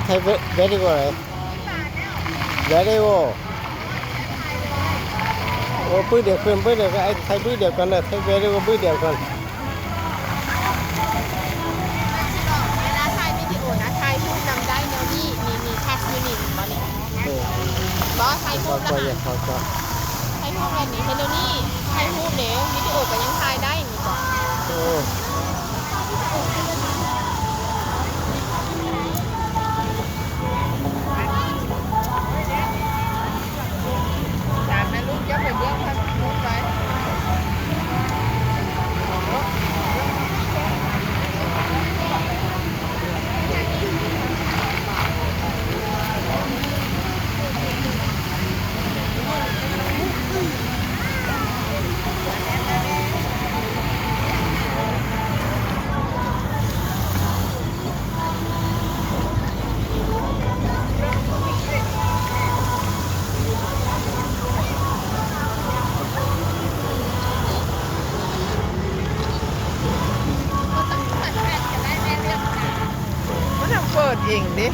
ໄທເວ ເວຣີໂກ ເວຣີໂກ ໂອ້ ປຶ້ດດຽວຂຶ້ນ ປຶ້ດດຽວກັນ ໄອ້ໄທປຶ້ດດຽວກັນເດີ ໄທເວຣີໂກ ປຶ້ດດຽວກັນ. ເວລາຖ່າຍວິດີໂອນະ ຖ່າຍຮູບນຳໄດ້ແນວນີ້ ນີ້ ນີ້ ທັດຢູ່ນີ້ ເຫັນບໍ່ນີ້? ເອີ ບໍ່ ຖ່າຍຮູບແລ້ວ ເຂົາກໍ ຖ່າຍຮູບແບບນີ້ ເຮັດແນວນີ້ ຖ່າຍຮູບເດ້ ວິດີໂອກໍຍັງຖ່າຍໄດ້ ນີ້ກໍ ເອີ. ສາມແມ່ລູກ ເຈົ້າໄປເບິ່ງທາງພຸ້ນໄປ. ມັນຕ້ອງເປີດເອງເດ້.